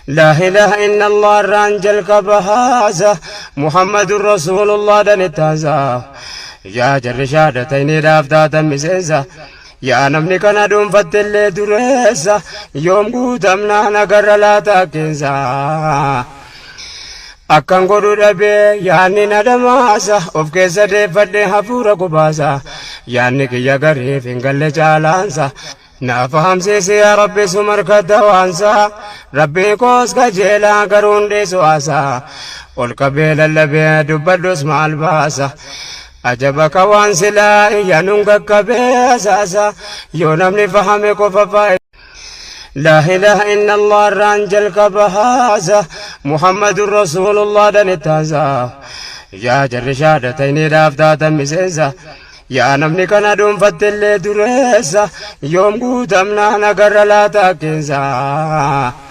Laa ilaaha illallah irraan jalqaba haasa, Muhammadun Rasuulullah dhan ittaansa. Yaa jarri shaadatayniidhaaf taatan miseensa. Yaa namni kana dhuunfattellee dureessa, yoom guutamnaa nagarra laata akkeensa. Akkan godhu dhabee yaanni na dhamaasa, of keessa deeffadhee hafuura gubaasa. Yaanni kiyya gariif hin galle caalaansa. Na fahamsiisi yaa Rabbi sumarka dawaansa. Rabbii koos kajeelaa garuun dhiisu haasa. Ol qabee lallabee dubbadhus maal baasa. Ajaba ka waan silaa iyyanuun qaqqabee asaasa. Yoo namni fahame qofa faayi. Laa ilaaha illallah irraan jalqaba haasa, Muhammadun Rasuulullah dhan ittaansa. Yaa jarri shaadatayniidhaaf taatan miseensa. Yaa namni kana dhuunfattellee dureessa, yoom guutamnaa nagarra laata akkeensa.